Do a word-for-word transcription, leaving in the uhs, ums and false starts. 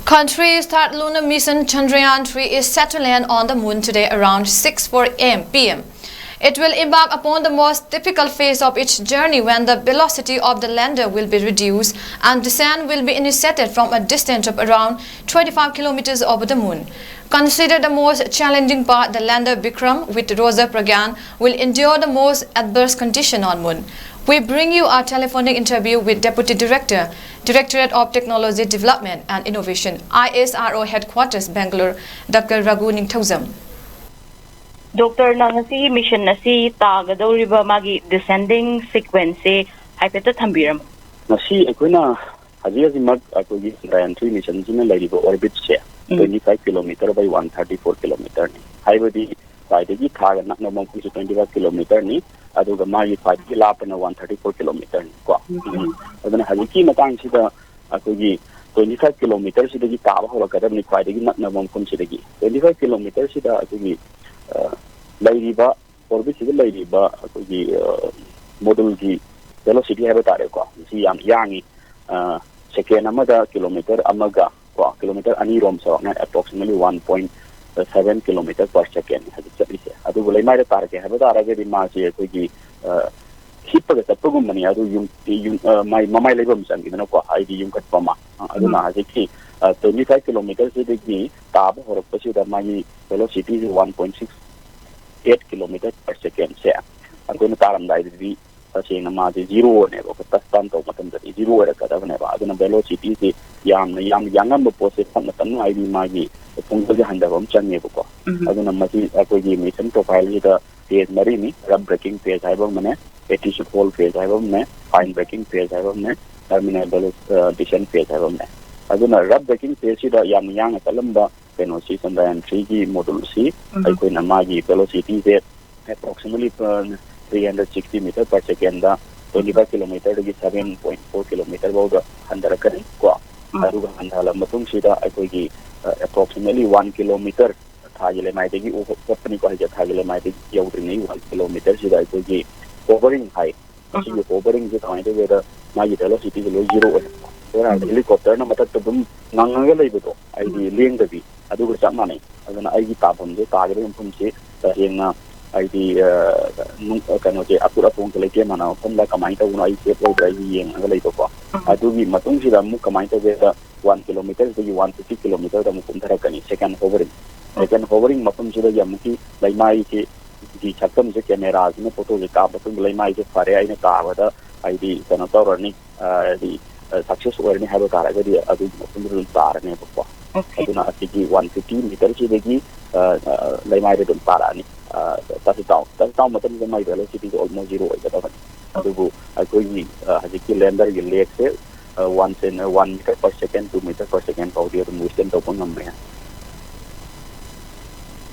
Country's third lunar mission Chandrayaan three is set to land on the moon today around six four a m p m. It will embark upon the most difficult phase of its journey when the velocity of the lander will be reduced and descent will be initiated from a distance of around twenty-five kilometers over the moon. Considered the most challenging part, the lander Vikram with rover Pragyan will endure the most adverse condition on moon. We bring you our telephonic interview with Deputy Director, Directorate of Technology Development and Innovation, I S R O Headquarters, Bangalore, Doctor Raghu Ningthoujam. ꯗꯣꯛꯇꯔꯅ ꯉꯁꯤꯒꯤ mission ꯑꯁꯤ ꯇꯥꯒꯗꯧꯔꯤꯕ ꯃꯥꯒꯤ descending sequence ꯁꯦ ꯍꯥꯏꯐꯦꯠꯇ ꯊꯝꯕꯤꯔꯝꯃꯨ꯫ ꯉꯁꯤ ꯑꯩꯈꯣꯏꯅ ꯍꯧꯖꯤꯛ ꯍꯧꯖꯤꯛꯃꯛ ꯑꯩꯈꯣꯏꯒꯤ Chandrayaan three mission ꯁꯤꯅ ꯂꯩꯔꯤꯕ orbit say um. twenty five kilometer by one thirty four kilometer ꯅꯤ꯫ ꯍꯥꯏꯕꯗꯤ ꯈ꯭ꯋꯥꯏꯗꯒꯤ ꯊꯥꯒ ꯅꯛꯅꯕ ꯃꯐꯝꯁꯦ twenty five kilometer ꯅꯤ, ꯑꯗꯨꯒ ꯃꯥꯒꯤ ꯈ꯭ꯋꯥꯏꯗꯒꯤ ꯂꯥꯞꯄꯅ one thirty four kilometer ꯅꯤ ꯀꯣ꯫ ꯎꯝ, ꯎꯝ꯫ ꯑꯗꯨꯅ ꯍꯧꯖꯤꯛꯀꯤ ꯃꯇꯥꯡꯁꯤꯗ ꯑꯩꯈꯣꯏꯒꯤ twenty five kilometer ꯁꯤꯗꯒꯤ ꯇꯥꯕ ꯍꯧꯔꯛꯀꯗꯕꯅꯤ, ꯈ꯭ꯋꯥꯏꯗꯒꯤ ꯅꯛꯅꯕ ꯃꯐꯝꯁꯤꯗꯒꯤ꯫ Twenty five kilometer ꯁꯤꯗ ꯑꯩꯈꯣꯏꯒꯤ ꯑ, ꯂꯩꯔꯤꯕ orbit ꯁꯤꯗ ꯂꯩꯔꯤꯕ ꯑꯩꯈꯣꯏꯒꯤ module ꯒꯤ velocity ꯍꯥꯏꯕ ꯇꯥꯔꯦꯀꯣ, ꯃꯁꯤ ꯌꯥꯝ ꯌꯥꯡꯉꯤ꯫ ꯑ, second ꯑꯃꯗ kilometer ꯑꯃꯒ ꯀꯣ, kilometer ꯑꯅꯤꯔꯣꯝ ꯆꯥꯎꯔꯥꯛꯅ approximately one point seven kilometer per second ꯅꯤ ꯍꯧꯖꯤꯛ ꯆꯠꯂꯤꯁꯦ꯫ ꯑꯗꯨꯕꯨ ꯂꯩꯃꯥꯏꯗ ꯇꯥꯔꯛꯀꯦ ꯍꯥꯏꯕ ꯇꯥꯔꯒꯗꯤ ꯃꯥꯁꯦ ꯑꯩꯈꯣꯏꯒꯤ ꯑ, ꯍꯤꯞꯄꯒ ꯆꯠꯄꯒꯨꯝꯕꯅꯤ꯫ ꯑꯗꯨ ꯌꯨꯝ, ꯌꯨꯝ, ꯑ, ꯃꯥꯏ, ꯃꯃꯥꯏ ꯂꯩꯐꯝ ꯆꯪꯉꯤꯗꯅꯀꯣ, ꯍꯥꯏꯗꯤ ꯌꯨꯝꯈꯠꯄ ꯑꯃ꯫ ꯑ, ꯑꯗꯨꯅ ꯎꯝ꯫ ꯍꯧꯖꯤꯛꯀꯤ twenty five kilometer ꯁꯤꯗꯒꯤ ꯇꯥꯕ ꯍꯧꯔꯛꯄꯁꯤꯗ ꯃꯥꯒꯤ velocity ꯁꯦ one point six eight kilometer per second ꯁꯦ ꯑꯩꯈꯣꯏꯅ ꯇꯥꯔꯝꯗꯥꯏꯗꯗꯤ ꯇꯁꯦꯡꯅ ꯃꯥꯁꯦ zero ꯅꯦꯕ, ꯑꯩꯈꯣꯏ touch down ꯇꯧꯕ ꯃꯇꯝꯗꯗꯤ zero ꯑꯣꯏꯔꯛꯀꯗꯕꯅꯦꯕ꯫ ꯑꯗꯨꯅ velocity ꯁꯦ ꯌꯥꯝꯅ, ꯌꯥꯝ ꯌꯥꯡꯉꯝꯕ ꯄꯣꯠꯁꯦ ꯇꯞꯅ ꯇꯞꯅ ꯍꯥꯏꯗꯤ ꯃꯥꯒꯤ ꯄꯨꯡꯒꯜꯁꯦ ꯍꯟꯊꯕ ꯑꯃ ꯆꯪꯉꯦꯕꯀꯣ꯫ ꯎꯝ꯫ ꯑꯗꯨꯅ ꯃꯁꯤ ꯑꯩꯈꯣꯏꯒꯤ mission profile ꯁꯤꯗ phase ꯃꯔꯤꯅꯤ: rough braking phase ꯍꯥꯏꯕ ꯑꯃꯅꯦ, attitude hold phase ꯍꯥꯏꯕ ꯑꯃꯅꯦ, fine braking phase ꯍꯥꯏꯕ ꯑꯃꯅꯦ, terminal velo-, ꯑ, descent phase ꯍꯥꯏꯕ ꯑꯃꯅꯦ꯫ ꯑꯗꯨꯅ rough braking phase ꯁꯤꯗ ꯌꯥꯝ ꯌꯥꯡꯅ ꯆꯠꯂꯝꯕ ꯀꯩꯅꯣꯁꯤ, Chandrayaan three ꯒꯤ module ꯁꯤ ꯎꯝ꯫ ꯑꯩꯈꯣꯏꯅ ꯃꯥꯒꯤ velocity ꯁꯦ approximately, ꯑ, three hundred sixty meter per second ꯗ twenty five kilometer ꯗꯒꯤ seven point four kilometer ꯐꯥꯎꯗ ꯍꯟꯊꯔꯛꯀꯅꯤ ꯀꯣ꯫ ꯎꯝ꯫ ꯑꯗꯨꯒ ꯍꯟꯊꯍꯜꯂ ꯃꯇꯨꯡꯁꯤꯗ ꯑꯩꯈꯣꯏꯒꯤ, ꯑ, approximately one kilometer ꯊꯥꯒꯤ ꯂꯩꯃꯥꯏꯗꯒꯤ ꯎ-, ꯆꯠꯄꯅꯤꯀꯣ ꯍꯥꯏꯁꯦ, ꯊꯥꯒꯤ ꯂꯩꯃꯥꯏꯗꯒꯤ ꯌꯧꯗ꯭ꯔꯤꯉꯩ one kilometer ꯁꯤꯗ ꯑꯩꯈꯣꯏꯒꯤ hovering ꯍꯥꯏ꯫ ꯃꯁꯤꯒꯤ hovering ꯁꯦ ꯀꯃꯥꯏꯅ ꯇꯧꯒꯦꯗ, ꯃꯥꯒꯤ velocity ꯁꯦ ꯂꯣꯏ zero ꯑꯣꯏ꯫ ꯍꯦꯂꯤꯀꯣꯞꯇꯔꯅ ꯃꯊꯛꯇ ꯑꯗꯨꯝ ꯉꯪꯉꯒ ꯂꯩꯕꯗꯣ, ꯍꯥꯏꯗꯤ ꯂꯦꯡꯗꯕꯤ, ꯑꯗꯨꯒ ꯆꯞ ꯃꯥꯟꯅꯩ꯫ ꯑꯗꯨꯅ ꯑꯩꯒꯤ ꯇꯥꯐꯝꯁꯦ, ꯇꯥꯒꯗꯕ ꯃꯐꯝꯁꯦ ꯇꯁꯦꯡꯅ, ꯍꯥꯏꯗꯤ, ꯑ, ꯅꯨꯡ-, ꯑ, ꯀꯩꯅꯣꯁꯦ, ꯑꯀꯨꯠ ꯑꯄꯣꯡꯁꯦ ꯂꯩꯇꯦꯝ ꯃꯥꯟꯅꯕ ꯃꯐꯝꯗ ꯀꯃꯥꯏꯅ ꯇꯧꯕꯅꯣ ꯑꯩ ꯁꯦꯞ ꯑꯣꯏꯕ꯭ꯔꯥ ꯑꯩ ꯌꯦꯡꯉꯒ ꯂꯩꯕꯀꯣ꯫ ꯑꯗꯨꯒꯤ ꯃꯇꯨꯡꯁꯤꯗ ꯑꯃꯨꯛ ꯀꯃꯥꯏꯅ ꯇꯧꯒꯦꯗ, ꯋꯥꯟ ꯀꯤꯂꯣꯃꯤꯇꯔꯁꯤꯗꯒꯤ ꯋꯥꯟ ꯐꯤꯐꯇꯤ ꯀꯤꯂꯣꯃꯤꯇꯔꯗ ꯑꯃꯨꯛ ꯀꯨꯝꯊꯔꯛꯀꯅꯤ, ꯁꯦꯀꯦꯟ ꯍꯣꯕꯔꯤꯡ꯫ ꯁꯦꯀꯦꯟ ꯍꯣꯕꯔꯤꯡ ꯃꯐꯝꯁꯤꯗꯒꯤ ꯑꯃꯨꯛꯀꯤ ꯂꯩꯃꯥꯏꯁꯤ, ꯒꯤ ꯁꯛꯇꯝꯁꯦ ꯀꯦꯃꯦꯔꯥꯁꯤꯅ ꯐꯣꯇꯣꯁꯦ ꯀꯥꯞꯄ ꯃꯇꯨꯡꯗ ꯂꯩꯃꯥꯏꯁꯦ ꯐꯔꯦ, ꯑꯩꯅ ꯇꯥꯕꯗ ꯍꯥꯏꯗꯤ ꯀꯩꯅꯣ ꯇꯧꯔꯅꯤ, ꯑ, ꯍꯥꯏꯗꯤ, ꯑ, ꯁꯛꯁꯦꯁ ꯑꯣꯏꯔꯅꯤ ꯍꯥꯏꯕ ꯇꯥꯔꯒꯗꯤ ꯑꯗꯨꯒꯤ ꯃꯐꯝꯗꯨꯗ ꯑꯗꯨꯝ ꯇꯥꯔꯅꯦꯕꯀꯣ꯫ ꯑꯗꯨꯅ ꯑꯁꯤꯒꯤ ꯋꯥꯟ ꯐꯤꯐꯇꯤ ꯃꯤꯇꯔꯁꯤꯗꯒꯤ, ꯑ, ꯑ, ꯂꯩꯃꯥꯏꯗ ꯑꯗꯨꯝ ꯇꯥꯔꯛꯑꯅꯤ꯫ ꯑ, ꯇꯁꯤ ꯇꯥꯎ, ꯇꯁꯤ ꯇꯥꯎ ꯃꯇꯝꯗ ꯃꯥꯏ ꯚꯦꯂꯣꯁꯤꯇꯤꯁꯦ ꯑꯣꯜꯃꯣꯁ ꯖꯤꯔꯣ ꯑꯣꯏꯒꯗꯕꯅꯤ꯫ ꯑꯗꯨꯕꯨ ꯑꯩꯈꯣꯏꯒꯤ, ꯑ, ꯍꯧꯖꯤꯛꯀꯤ ꯂꯦꯟꯗꯔꯒꯤ ꯂꯦꯒꯁꯦ, ꯑ, ꯋꯥꯟ ꯁꯦꯟ-, ꯋꯥꯟ ꯃꯤꯇꯔ ꯄꯔ ꯁꯦꯀꯦꯟ, ꯇꯨ ꯃꯤꯇꯔ ꯄꯔ ꯁꯦꯀꯦꯟ ꯐꯥꯎꯗꯤ ꯑꯗꯨꯝ ꯋꯤꯁꯇꯦꯟ ꯇꯧꯕ ꯉꯝꯃꯦ꯫